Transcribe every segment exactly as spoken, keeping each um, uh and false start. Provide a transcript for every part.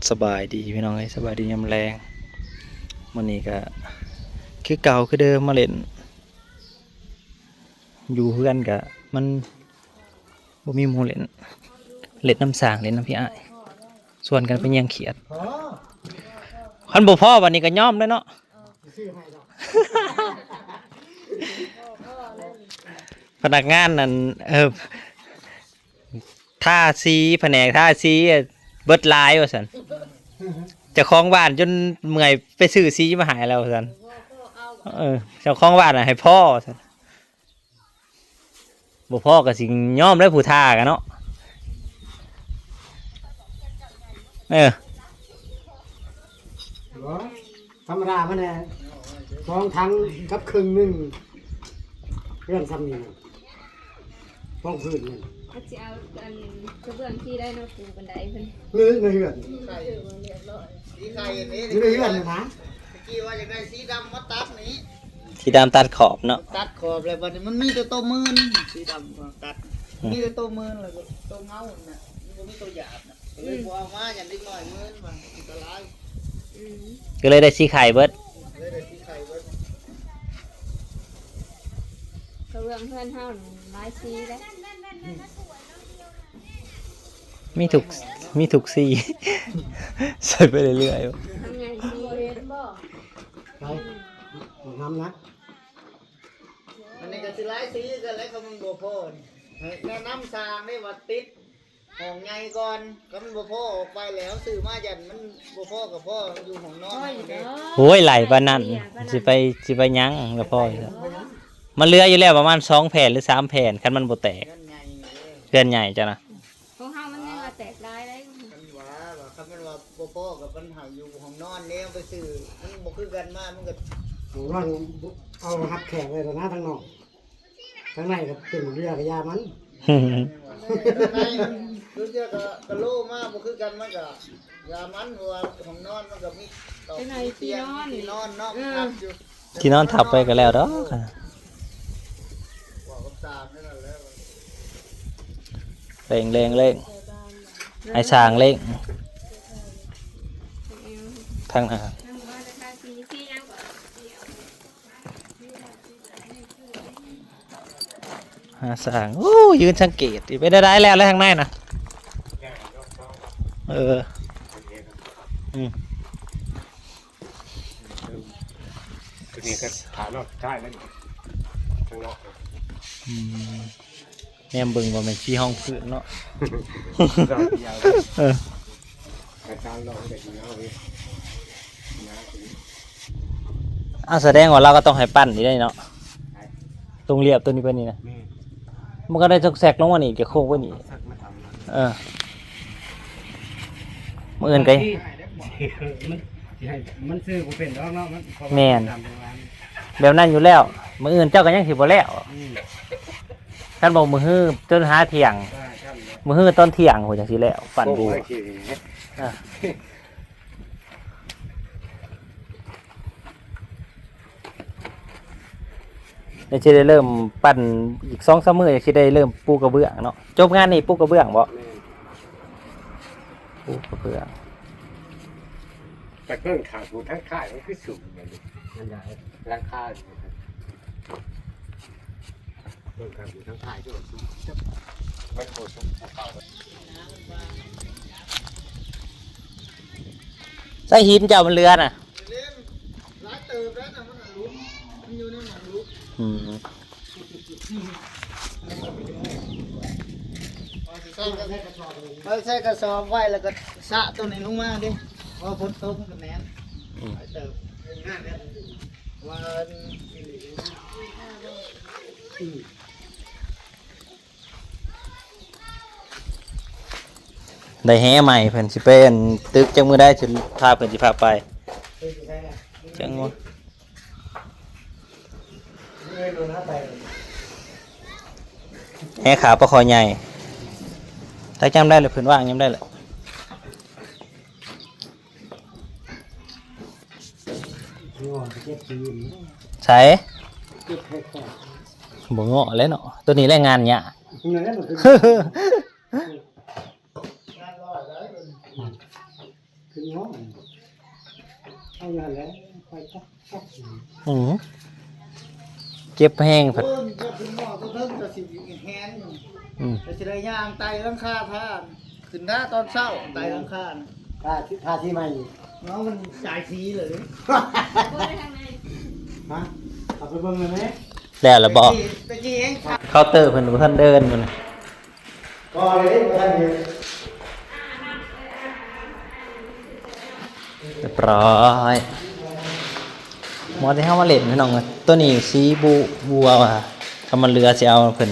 สบายดีพี่น้องเอ้ย สบายดียามแลง มื้อนี้ก็คือเก่าคือเดิม มาเล่น อยู่เฮือนก็มันบ่มีหมู่เล่น เล่นนำสร้าง เล่นนำพี่อ้าย ชวนกันไปแย่งเขียด คันบ่พอบัดนี้ก็ยอมแล้วเนาะ พนักงานนั่น เออ ทาสี แผนกทาสี เบิดหลายว่าซั่น เจ้าของบ้านจนเมื่อยไปซื้อสีมาให้แล้วว่าซั่น เออ เจ้าของบ้านน่ะให้พอว่าซั่น บ่พอก็สิยอมแล้วผู้ทากันเนาะ เออ บ่ ธรรมดามันแหละ สองถังกับครึ่งหนึ่ง เรื่องซ้ำนี่นะ ห้องพื้นนั่น อาจสิเอาอันกระเบื้องที่ได้เนาะปูบันไดเพิ่น นี่ในเฮือน สีไข่อันนี้ อยู่ในเฮือนนี่นะ ตะกี้ว่าอยากได้สีดำมาตัดนี่ สีดำตัดขอบเนาะ ตัดขอบแล้วบัดนี้มันมีแต่โตมื่น สีดำมาตัด อืม มีแต่โตมื่นแล้วก็โตเงาน่ะ มันบ่มีโตหยาบน่ะ ก็เลยบ่เอามา ย่านเด็กน้อยมื่นว่าอันตราย อืม ก็เลยได้สีไข่เบิด เลยได้สีไข่เบิด กระเบื้องเฮือนเฮานี่หลายสีเด้ มีทุก มีทุกสี ใส่ไปเรื่อยๆ ทำไงสี ไป บ่ทำนะ อันนี้ก็สิหลายสีกันแล้ว ก็มันบ่พอนี่ ให้แนะนำสร้างได้ว่าติดห้องใหญ่ก่อน ก็มันบ่พอออกไปแล้ว ซื้อมายันมันบ่พอก็พออยู่ห้องนอน โอ้ย เด้อ โอ้ย หลายปานนั้น สิไป สิไปหยังก็พออยู่แล้ว มันเหลืออยู่แล้วประมาณสองแผ่นหรือสามแผ่น คันมันบ่แตก เฮือนใหญ่เด้อ เฮือนใหญ่จ้ะนะ ของเฮามันยังว่าแตกหลายได้ คันว่า ว่าคันมันว่าบ่พอกับปัญหาอยู่ห้องนอนแล้วไปซื้อ มันบ่คือกันมา มันก็ ห้องนอนเอาหับแขกไว้แล้วนะทางนอก ทางในก็เป็นเรือกะยามัน ทางในมันคือเรือกะ กะโลมาบ่คือกัน มันก็ยามัน เพราะว่าห้องนอนมันก็มีตอก จังได๋ มีเตียง ที่นอน ที่นอนเนาะ เออ มันทับอยู่ ที่นอนทับไปก็แล้วดอก ว่ากับสร้างนั่นแหละ เร่ง เร่ง เร่ง ให้สร้างเร่ง ทางหน้า หาสร้าง โอ้ ยืนสังเกต เป็นได้แล้ว แล้วทางในน่ะ เออ อืม ตัวนี้ก็ถามเนาะ ใช่แล้วนี่ ข้างนอก อืม แนมเบิ่งว่าแม่นสีห้องพื้นเนาะ เออ กระจายลงแต่ทีเนาะเว้ย อ่ะ แสดงว่าเราก็ต้องให้ปั้นนี่ได้เนาะ ตรงเรียบตัวนี้ไปนี่นะ แม่น มันก็ได้ซอกแซกลงมานี่ จะโค้งไปนี่ ซอกแซกมาทำนะ เออ มื้ออื่นก็ มันสิให้ มันซื้อบ่เป็นดอกเนาะ มัน เพราะว่า แม่น มันทำประมาณ แบบนั้นอยู่แล้ว มื้ออื่นเจ้าก็ยังสิบ่แล้ว อืม คันบอกมื้อฮื้อจนหาเที่ยง อ่า ใช่เลย มื้อฮื้อตอนเที่ยงโหจังสิแล้ว ปั่นบัว โอ้ย อ่ะ เดี๋ยวสิได้เริ่มปั่นอีกสองสามมื้อ สิได้เริ่มปูกระเบื้องเนาะ จบงานนี่ปูกระเบื้องบ่ แม่น ปูกระเบื้อง แต่เพิ่งขาดหูทั้งค่ายมันคือสูงเลยลูก นั่นไง หลังคา เพิ่งขาดหูทั้งค่ายที่มันสูง มันโคตรสูง ใส่หินเจ้ามันเหลือน่ะ หลายเติบแล้วนะ มันหลุม มันอยู่ในหม่องหลุม อืม เอาใส่กระสอบไว้ แล้วก็สะตัวนี้ลงมาดิ พอฝนตกมันก็แน่น อืม หลายเติบ ว่า ได้แหใหม่เพิ่นสิไปอันตึกจักมื้อใด สิพาเพิ่นสิพาไป จังหวะ แหขาปลาคอใหญ่ ถ้าจำได้เลยเพิ่นว่างยามได้แหละ ใส่ บ่เงาะแล้วเนาะ ตัวนี้แหละงานยาก งานลอยได้ ขึ้นห้องเอาอย่างแล้วไปตักตักอืมเจ็บแฮงผัดโอ้ยมันก็ขึ้นหม้อตัวเทิงก็สิแฮงอยู่อืมก็สิได้ย่างไต่หลังคาท่าน ขึ้นหน้าตอนเช้าไต่หลังคาน่ะทาสีทาสีใหม่อีกเนาะมันสายสีเลยฮะเอาไปเบิ่งเลยไหมแล้วละบอกตะกี้ตะกี้เองเคาน์เตอร์เพิ่นบ่ทันเดินอยู่นะก็เลยบ่ทันเดินเรียบร้อยหมอที่เฮามาเล่นพี่น้องเอ้ยตัวนี้สีบูบัวว่ะกำมันเรือสิเอาเพิ่น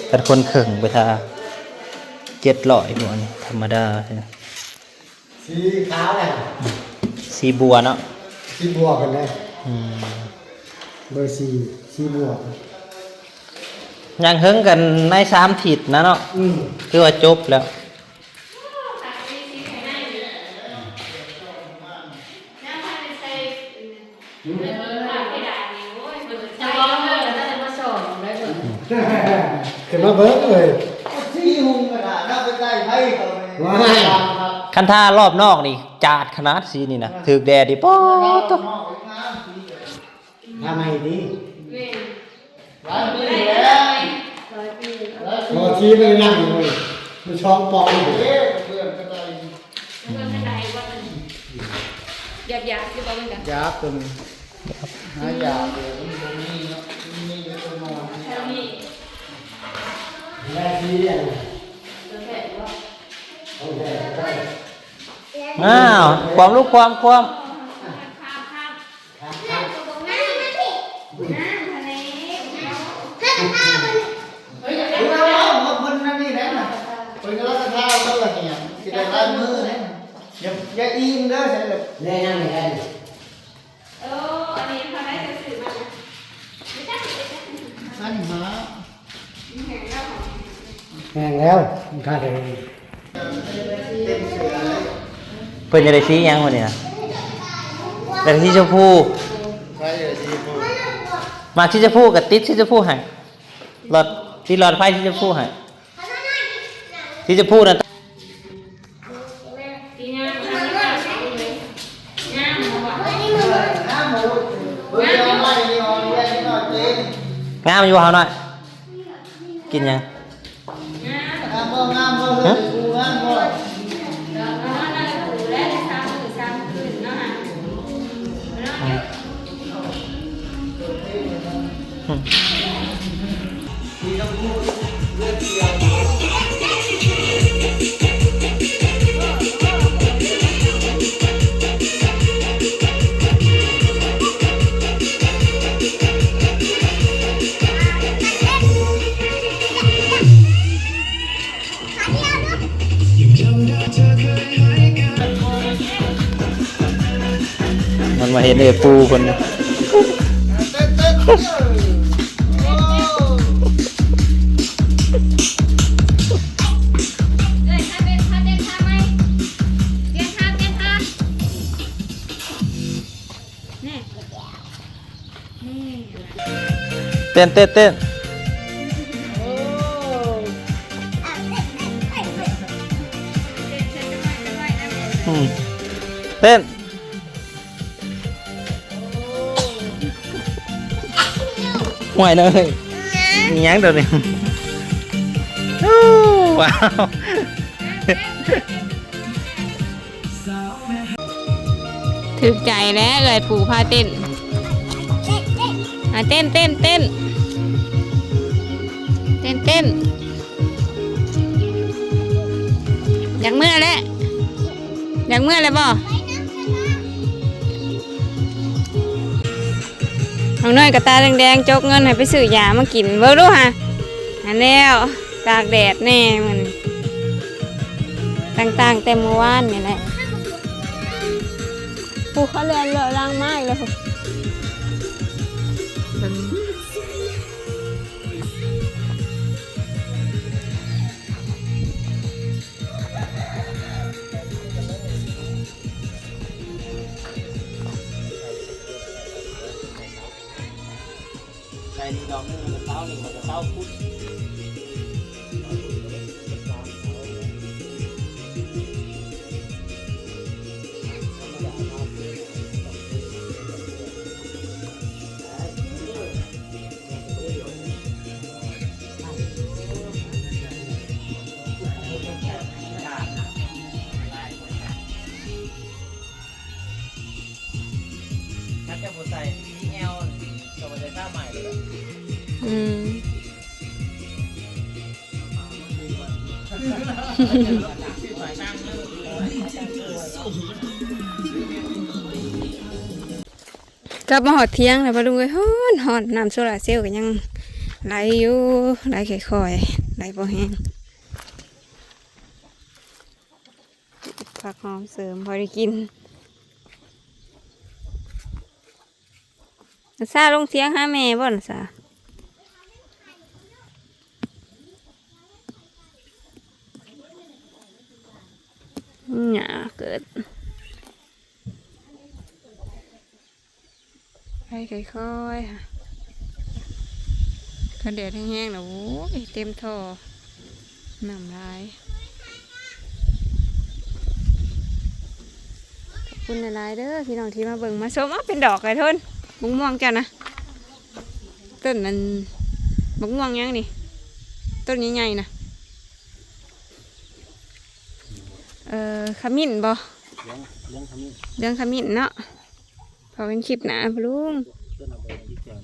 เป็นคนเคิ่งไปทา เจ็ดร้อยพวกนี้ธรรมดา สีขาวน่ะสีบัวเนาะสีบัวกันเลยอืมเบอร์สี่สีบัวยังเฮิงกันในสามทิศนะเนาะอืมคือว่าจบแล้วขึ้นมาเบิ่งเลยว้ายคันทารอบนอกนี่จาดขนาดสีนี่นะถืกแดดดิป๊อดโตทำไมดีหลายปีแล้วหลายปีแล้วพอสีมันนั่งอยู่มันช้องปองอยู่หยาบๆอยู่บ่มันก็หยาบตัวนี้หายากเลยมันบ่มีเนาะมันมีแต่ตัวนอนนี่แม่สีอันนี้ของแท้ก็ได้อ้าวความลูกความความ เฮ้ยเอาเอาเอาคนนั่นนี่แหละนะเพิ่นก็รักษาเพิ่นละเนี่ยสิได้ลายมือเนี่ยอย่าอย่าอิงเด้อใช่เลยแน่นั่งได้เอออันนี้เขาได้จะซื้อมานะไม่ใช่ไม่ใช่นั่นหาแห้งแล้วมันขาดอะไร เพิ่นจะได้สีหยังวะเนี่ยนะแต่สีชมพูใช่เลยสีชมพูมาสีชมพูกับติดสีชมพูให้หลอดติดหลอดไฟสีชมพูให้สีชมพูนะงามอยู่บ่เฮาหน่อยกินหยัง งามบ่งามบ่เฮ้ยกูงามบ่มันมาเห็นเอปูคนนี้เต้นเต้นเต้นอืมเต้นห่วยเลยมีหยังเดี๋ยวนี้โอ้ว้าวถืกใจแล้วเอ่ยผู้พาเต้นอ่ะเต้นเต้นเต้นเต้นเต้นอยากเมื่อแล้วอยากเมื่อแล้วบ่น้องเนยกระตาแดงๆจกเงินให้ไปซื้อยามากินเบิ่งดูฮะอันแล้วตากแดดแน่มันต่างๆแต่เมื่อวานนี่แหละ ผู้เขาเรียนเลอะล้างไม้เลยใส่ดีดอกนึงมันก็เต้าหนึ่งมันก็เต้าพุทธ เ อืม กลับมาฮอดเถียงแล้วป้าลุงเอ้ย ฮ้อนฮ้อน น้ำโซลาร์เซลล์ก็ยังไหลอยู่ ไหลค่อยๆ ไหลบ่แฮง ผักหอมเสริมพอได้กิน ซาลงเถียงหาแม่บ่น่ะซา หญ้าเกิด ไปค่อยๆค่ะ คันแดดแฮงๆนะ โอ้ย เต็มท่อ น้ำลาย ขอบคุณหลายๆเด้อพี่น้องที่มาเบิ่งมาชม อ้าว เป็นดอกไอ้ทน บักม่วงเจ้านะ ต้นนั้น บักม่วงหยังนี่ ต้นใหญ่ๆนะ เอ่อ ขมิ้นบ่ เหลือง เหลืองขมิ้น เหลืองขมิ้นเนาะ พอกันคลิปหน้าป้าลุง ต้นเอาไปที่แกง